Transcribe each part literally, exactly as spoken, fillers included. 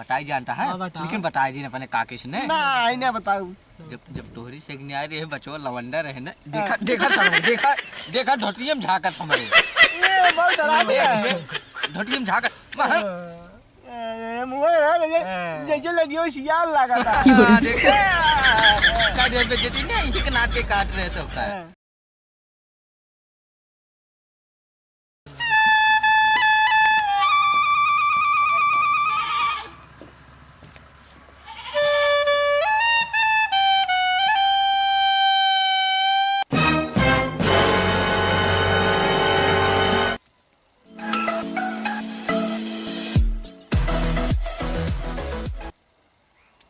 बताई जानता है, हाँ, बताओ। लेकिन बताई दिन अपने काकी से ने। ना, आई ना बताऊ। जब, जब तोहरी से एक न्याय रहे, बचवा लवंडा रहे ना, देखा, हाँ। देखा साला, देखा, देखा ढोटियम झाकत हमरे। ये बहुत डरावना है। ढोटियम झाकत, महा- ए, मुँह है, जैसे, हाँ। जैसे लगियो सियार लागता। हाँ, देखा, का दे बेइज्जती नहीं, इनके नाक के काट रहे तो का। हाँ।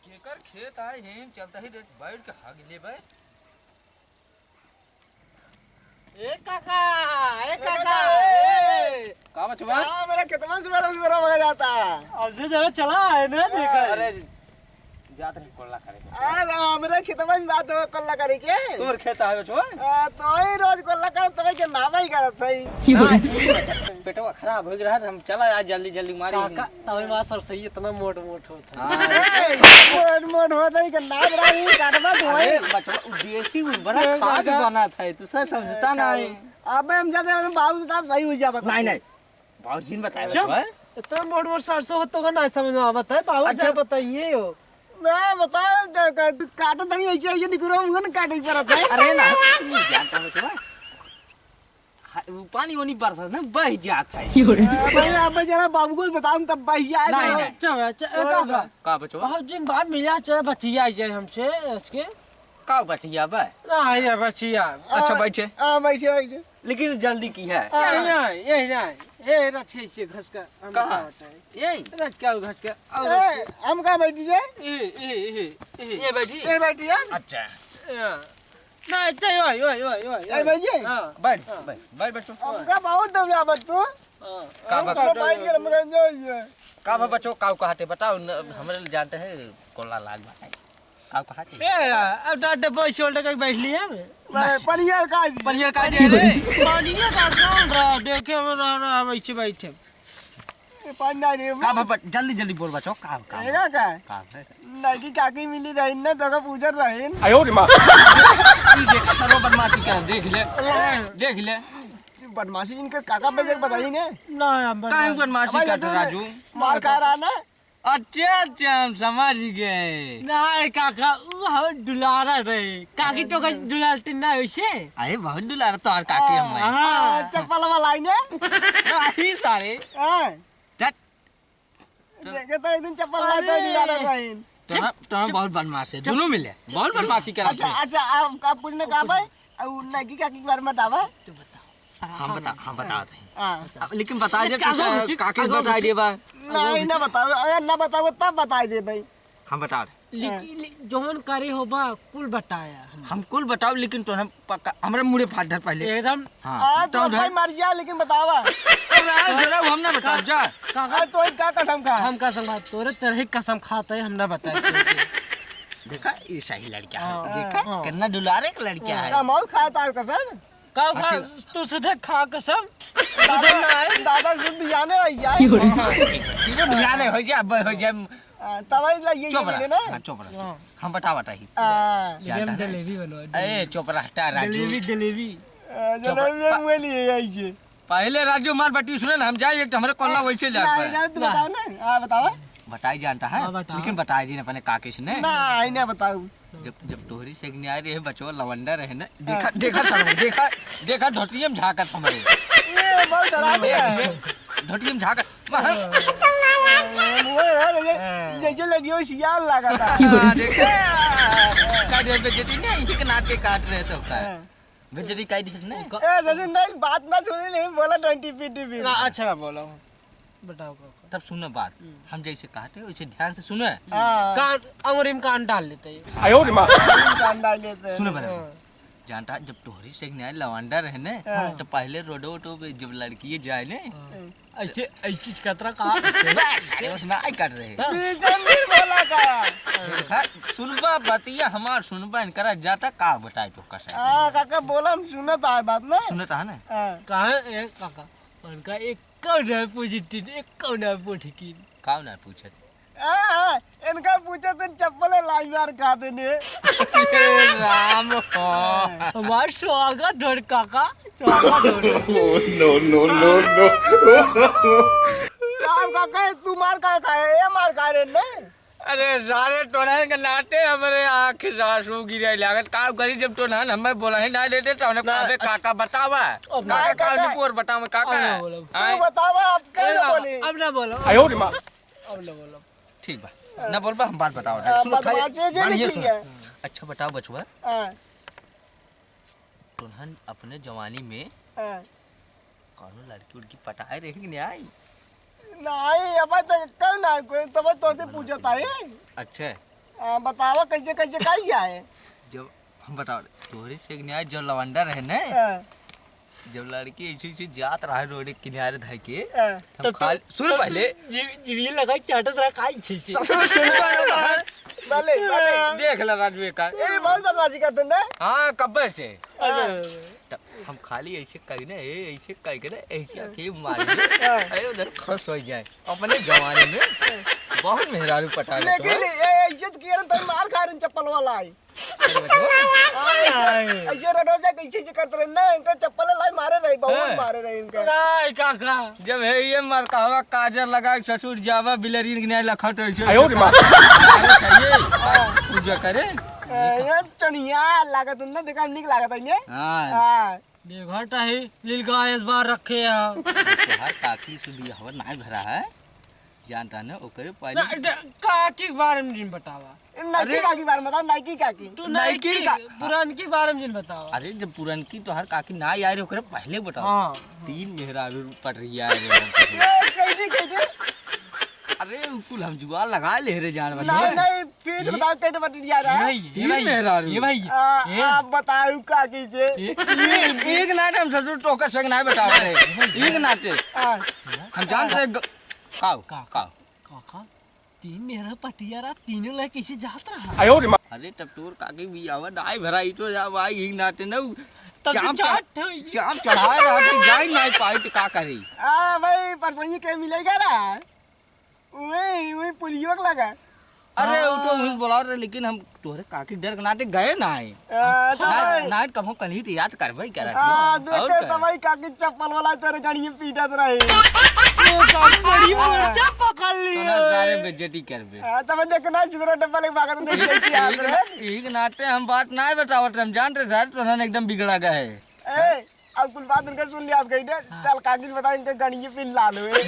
केकर खेत आए हैं, चलता ही देख बैठ के हग लेबे। ए काका, ए ए काका, काका, ए। ए। का बचवा? का मेरा खेतवा से मेरा, मेरा मजा आता। अब से जरा चला है ना, देखा है। अरे, जात रही कोल्ला करे के। अरे, हमरे खेतवा में बात हो कोल्ला करे के। तोर खेत है बचवा? आ, तो ही रोज कोल्ला करे, तबे के नाम ही करत है। ना, पेटवा खराब हो गया है, हम चला आज जल्दी जल्दी मारी। काका, तबे माँ सरसई इतना मोट मोट हो। हाँ। ए, मोट मोट होत है कि नाच रहा है, काटवा तो है। अरे, बचवा, उ देसी उर्वरक ए, खाद दादा। बनत है, तू सब समझता नहीं। अबे हम जाते हैं, बाबू साहब सही हो जा, बता। नहीं, नहीं, बाबूजी ने बताया, चुप। बचवा। इतना मोट मोट सरसों हो तो का नहीं समझ में आवत है, बाबू अच्छा। साहब बताइए हो। मैं बताओ, तो का-, काटो तनी ऐसे, ऐसे निकरो, मुँह न काटे पड़त है। अरे ना, नहीं जानता, बचवा। हा, उ पानी ओनी बरसत ना, बह जात है। अबे, अबे जरा बाबू को बताऊं तब बह जाए नहीं, तो। नहीं। अच्छा, अच्छा, ए, तो काका। का बचवा? बहुत दिन बाद मिला, चल बचिया जाए हमसे, इसके। का बचिया बा? ना, ये बचिया। अच्छा, आ, बैठे। आ, बैठे, बैठे। लेकिन जल्दी की है? आ। यही ना, यही ना। ए, रच के इसे घस का, हम कहाँ? बतावत है। यही? रच के और घस के, और ए, रच के। हम कहाँ बैठी है? ए, ए, ए, ए। ये बैठी? ये बैठी है? अच्छा। या। ना, अच्छा, यो, यो, यो, यो, यो। ए, भाई जी। हाँ। बैठ, हाँ। बैठ, बैठ, बैठ। हमका बहुत दौड़ावत तू। हाँ। का हम बा-, तो बैठ के हम गंज होइए। का बा बचो, काऊ कहाते बताओ न, हमरे लिए जानते हैं, कोला लाग बा। काऊ कहाते? ए, अब डांटे पैसे उल्टे कहीं बैठ लिए हम। अरे, पनिया का जी? पनिया का जी रे? पनिया का कौन रहा? देखे हम रह रहा, वैसे बैठे। ए, पानी ना रे। का भा-, जल्दी, जल्दी बोल बचो, का, का, एगा का? का है? नगी काकी मिली रही ना, तो का पूछत रही। आयो रे माँ। ई देख, सरो बदमाशी कर, देख ले। अल्लाह। देख ले। बदमाशी इनके काका पे देख बताई ने। ना, हम काहे बदमाशी बदमाशी अबे, करत ये तो राजू? मार खा रहा ना। अच्छा, अच्छा, हम समझ गए। ना, ए काका, उ हम दुलारा रहे। काकी तो का दुलारते ना वैसे। अरे, बहुत दुलारा तो और काकी हम हैं। हाँ। आ, चप्पल वाला आई ने? नहीं, सारे। हाँ। चट। देखे तो एक दिन चप्पल अरे। लाते ही लाना चाहिए। तो हम, तो हम बहुत बदमाश है, दोनों मिले, बहुत बदमाशी करते अच्छा, हैं। अच्छा, आप, आप कुछ ना कहा भाई, और नगी काकी के बारे में बतावा। हम बता, हम बतावत हैं। हाँ। अब लेकिन बता दे, अच्छा, कुछ आगो, काकी आगो, बताई दे बा। नहीं, ना बताओ, अगर ना बताओ तब बताई दे भाई। हम बता रहे। लेकिन, हाँ। ले-, जौन करे होबा, कुल बताया हम। हम कुल बताओ, लेकिन तो हम पक्का, हमरा मुड़े फाट धर पहले। एकदम। हाँ, हाँ, तो तो भाई। भाई मर गया, लेकिन बतावा। अरे, जरा हम ना बताओ, जा। काका, अरे, तो का कसम खा? हम कसम खा, तोरे तरह ही कसम खाता है, हम ना बताए तोरे। देखा, ये सही लड़का है। हाँ, देखा, हाँ। कितना दुलारे का लड़का है। का मौत खाता है कसम? का खा? बाकी तू सीधे खा कसम। दादा, सीधे ना आए। दादा से बियाने हो जाए। हाँ, हाँ, ठीक है। सीधे बियाने हो जाए, अब हो जाए। हाँ, तब ही लग ये चुप मिले रह। ना। हाँ, चुप रह, चुप। हाँ। हम बता, बताई। हाँ। जानता एकदम है? जलेबी बनवा, ए, जलेबी। चुप रहता राजू। जलेबी, जलेबी। आ, चुप जलेबी रह। मुँह लिए आई जे। पहले राजू मार बटी सुने ना, हम जाए एक तो हमरे कोल्ला वैसे ले ना, आता है। ना, तू बताओ ना। हाँ, बताओ। बताई जानता है, हाँ, बताओ। लेकिन बताई दिन अपने काके से ने। ना, आई ना बताऊ। जब, जब तोहरी से एक न्याय रहे, बचवा लवंडा रहे ना, देखा, हाँ। देखा साला, देखा, देखा ढोटियम झाकत हमरे। ये बहुत डरावना है। ढोटियम झाकत, महा- वो है, जैसे, हाँ। जैसे लगियो सियार लगा था। हाँ, देखा, का दे बेइज्जती नहीं, इनके नाक के काट रहे तो का। हाँ। बेइज्जती काई दिखत नहीं? ए, जैसे नहीं, बात ना सुनी, नहीं बोला, डंटी पीटी भी। ना, अच्छा ना बोला। बताओ काका। तब सुनो बात, हम्म। हम जैसे कहते हैं, वैसे ध्यान से सुनो। हाँ। कान, अंगुरी में कान डाल लेते हैं। आयो रे माँ। कान डाल लेते हैं। सुनो बराबर। हाँ। जानता, जब तोहरी से एक न्याय लवंडा रहे ने, हाँ। तो पहले रोडो वोडो पे जब लड़किए जाए ने, हाँ। ऐसे, ऐसी कतरा कहा? बस, अरे, बस ना, आई कर रहे। हाँ। बीच में भी बोला का? देखा, सुनबा बतिया हमार, सुनबा इनकरा जाता का बताए तो कसम। हाँ, काका बोला, हम सुनत आए बात ना। सुनत है ना? हाँ। कहाँ है, ए, काका? उनका एक कौन है पॉजिटिव, एक कौन है पोठिकिन? कौन है पूछत? हाँ, इनका पूछे तो चप्पल लाई मार खा देने। हे राम हो। हमार स्वागत ढोर काका, स्वागत ढोर। Oh, no, no, no, no। का काका, तू मार का खाए, ये मार खा रहे ने? अरे सारे तोरन के नाते हमरे आँख से आँसू गिरे लागत। का करी जब तोरन हमें बोला ही ना देते तो हमने ना, काबे अच्छा। काका बतावा। अब ना। काका का काका। निपोर बतावा काका। अब ना बोलो। आए। तू बतावा, अब क्या ए, ना अब, बोली? अब ना बोलो। आयो रे माँ। अब ना बोलो। ठीक बा। ना बोलबा, हम बात बतावा। हाँ, सुनो, बात खाली बात जे, जे बढ़िया निकली सुनो। है। अच्छा बताओ बचवा। हाँ। तोरन अपने जवानी में हाँ। कौनो लड़की उड़की पटाए रहे कि नहीं आई? नहीं, अब तक कल ना कोई, तब तो से पूछत है। अच्छा। हाँ, बतावा कैसे, कैसे का ही आए? जब हम बताओ, तोहरे से एक न्याय जो लवंडा रहे ने, हाँ। जब लड़की ऐसे, ऐसे जात रहा रोड के किनारे धाई के, हाँ। तब तब तो खाली, सुन तब पहले। जीव-, जीविए लगाई चाटत रहा, काई छी, छी। ससुर सुन पहले। भले, भले। देख ला राजू का। ए, बहुत बदमाशी करते ना। हाँ, कब्बे से। हाँ। अच्छा। तब हम खाली ऐसे कही ना, ए, ऐसे कही के ना, ऐसे हाँ। आके मार दे। हाँ। अरे उधर खुश हो जाए। अपने जमाने में बहुत मेहरारू पटा लेते लेकिन हैं। ए, ऐसे तो किया ना, तो मार खा रहे हैं चप्पल वाला आई। अरे बचवा। हाँ, ऐसे, ऐसे रडो जा कैसे जे करते रहे ना, इनका चप्पल लाई मारे रहे, बहुत हाँ। मारे रहे इनका। नहीं काका। जब है ये मार कहवा काजर लगा के ससुर जावा बिलरीन के न्याय लखट ऐसे आयो रे माँ। अरे खाइए। पूजा करे। ए, ये चनिया लागत ना, देखा निक लागत है ये। हाँ। हाँ। देखा टाही लीलगाय इस बार रखे हैं। तोहार काकी से बियाहवा नाय भरा है, जानता न ओकरे पहले ना, द-, काकी के बारे में जिन बतावा। नाइकी अरे! काकी बारे में बताओ, नाइकी काकी। तू नाइकी नाइकी का-, पुरानकी बारे में जिन बतावा। अरे जब पुरानकी तोहार काकी ना आए रहे ओकरे पहले बताओ। हाँ। तीन मेहरारू पट रही है रे। ए, कैसे, कैसे? अरे उ कुल हम जुगाड़ लगा ले रे जान बता। नहीं, नहीं, फिर ये बताओ कैसे बट रही है? ये भाई, ये तीन भाई, मेहरारू। ये भाई, आ, ये। आप बताओ काकी से। ये एक, एक ना हम ससुर टोकर संग ना बताओ रे। एक नाते। हाँ। हम जान रहे ग-, काऊ, काका, काऊ। काका, तीन मेहरा पटिया रहा, तीनों लड़के कैसे जात रहा? आयो रे माँ। अरे तब तोर काकी भी आवा, नाई भरा ई तो जा भाई, ई नाते न उ तब तो चाम चाट चढ़-, होई। चाम चढ़ाए रहा तो जाई नाई पाई तो का करी? आ भाई, परसों के मिलेगा ना? वही, वही पुलियो के लगा। अरे, उ तो हाँ। उस बोला रहे, लेकिन हम तोहरे काकी डर के नाते गए ना आए। हाँ, तो ना, भाई। नाइट कभो कहीं तो याद करबे करत हाँ, है। और देखे का? तो भाई काकी चप्पल वाला तेरे गाड़ी में पीटत रही। ये सब बड़ी मोर्चा पकड़ लिए। तोरा सारे बेइज्जती करबे। हाँ, तो भाई देखना, सुगरो डब्बा लेके भागत नहीं एक, कैसे याद एक रहे? ना, एक नाते हम बात ना बतावत, हम जानते सर, तो उन्होंने एकदम बिगड़ा गए। ए, अब कुल बात उनका सुन लिया, आप कही दे, हाँ। चल काकी से बता, इनके गणिये पे लाल हुए।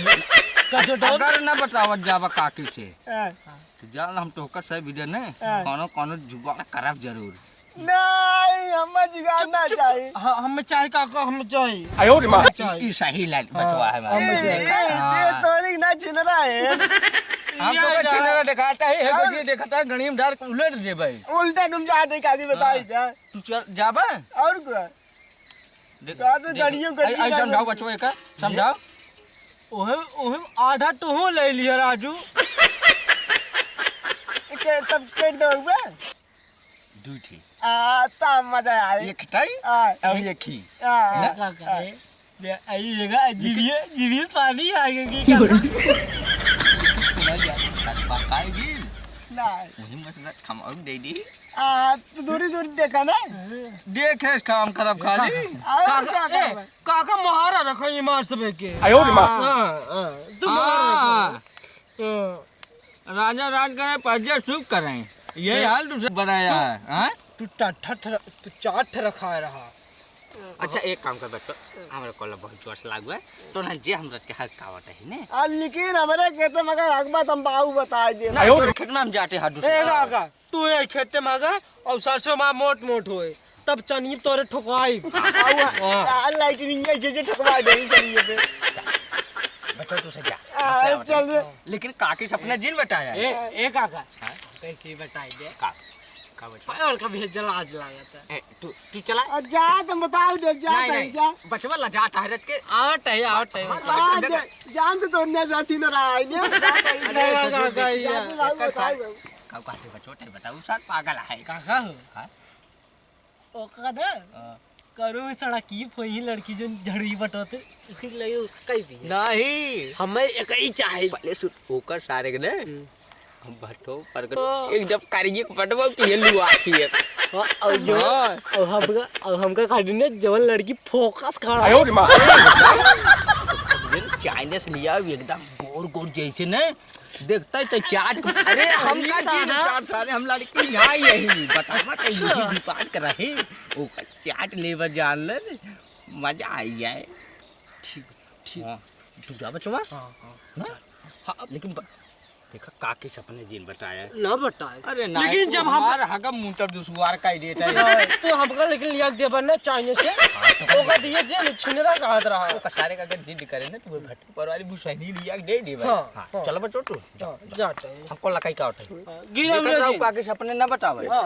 कचो डोल। अगर न बतावत जाबा काकी से, हाँ। तो जान हम तोहका सही भी देने, हाँ। कौनो, कौनो जुगाड़ करब जरूर। नहीं, हमें जुगाड़ चुप, ना चुप, चाहिए। चुप। हाँ, हमें चाहे काका, हमें चाहे। आयो रे माँ। हमें चाहे। ई, ई सही लाइन हाँ, बचवा है हमारे। हमें ए, चाहे। ए, हाँ। ये तोरी ना छिन रहा है। हम ये तो का यार। छिन रहा दिखाता है, है और बच्चे दिखाता है, गणिये में डाल के उलट दे भाई। उल्टा तुम जा दे काकी बताई हाँ। जा। तू चल, जाबा? और क्या? देख, का तो देख, गाड़ियों का आई, आई समझाओ बचवा एका, समझाओ। ओहे, ओहे आधा टोहो ले लिया राजू। के तब कर दो हुआ? दू ठी। आ, ता मजा आए। एक टाई, आ, और एक ही। आ, ना? का करे? ले, आई जगह जीविए, जीविए पानी आ गया कि का? सुना जा, बात पाएगी? ना। वही मत रख, हम और दे दी। आ, तू दूरी दूरी देखा ना। देखे काम करब खाली। और काका, क्या ए, करबा? काका मोहारा रखो ये मार सबे के। आयो रे माँ। हाँ, हाँ, तू मोहारा रखो। हाँ। हाँ। राजा राज करे, प्रजा सुख करें। ये तो हाल तुझे बनाया है, हाँ? तू टा-, ठा-, ठा-, तू चार ठे रखा रहा। अच्छा, एक काम कर बच्चों, हमरा कॉल बहुत जोर से लागू है, तो ना जे हम रच के हक कावत है ने। आ, लेकिन हमरे खेते में अगर हक बात हम बाऊ बताए दे। ना, आयो। तोरे खेत में हम जाते हैं दूसरे। ए, काका, तू ये खेते में आगा और सरसों में मोट मोट होए, तब चनिये तोरे ठोकवाई। आऊ, हाँ। आ, लाइटनिंग ये जे जे ठोकवा दे चनिये पे। बच्चों, तू से जा। आ, चल रे। लेकिन काकी सपना जिन बताया। ए, ए काका, हाँ? कई चीज बताई दे। का? का बच्चा? और का भेज जला आज लागत है। ए, तू, तू चला। आ, जा, तुम बताओ, जब जा, नहीं, कहीं नहीं। जा। बचवा लजात है रच के। आवत है, आवत है। हमार बात आ, सुन जा, दे। जान तो तोरने जाती न रहा है, ने? अरे, जा, जा, जा, जा, जा, जा, जा, बाबू, एकर बताओ, साथ, बाबू। का कहते बच्चों, ते बताओ, साथ पागल है। काका हो? हाँ? ओका ना? हाँ। करो में सड़की फोई लड़की जो झड़ुई बटोते, फिर लगे उसका ही भी है। नहीं। हमें एक ही चाहे। पहले सुन, ओकर सारे के ने, हम्म। भट्टो पर एकदम करिए पटवा की ये लुआ थी है। हाँ, और जो, हाँ। और हमका, और हमका खाली ने जवन लड़की फोकस खड़ा है। चाइनीज लिया एकदम गोर गोर जैसे न, देखता है तो चाट। अरे, हम का चीज चाट सारे, हम लड़की ना यही बतावा तो यही डिपार्ट कर रहे। ओ चाट लेवा जान ले, मजा आई जाए। ठीक, ठीक। हाँ, तू जा बचवा। हाँ, हाँ, हाँ? जा। हाँ, लेकिन ब-, देखा, काकी सपने जिन बताया। ना बताए। अरे ना, लेकिन तू जब हम हमार हगम मुंतर दुसवार का ही देता है। तो हमका लेकिन लिया के देबा ना चाहिए से। ओका दिए जे छिनरा कहत रहा। ओका सारे का अगर जिद करे ना, तो वो भट्टी पर वाली बुसैनी लिया के दे दे भाई। हाँ, हाँ, हाँ। चलो बचो तू। हाँ, जाते हैं। हमको लकाई का उठे। हाँ, गिरा देखत रहो, जी। काकी सपने ना बतावे। हाँ,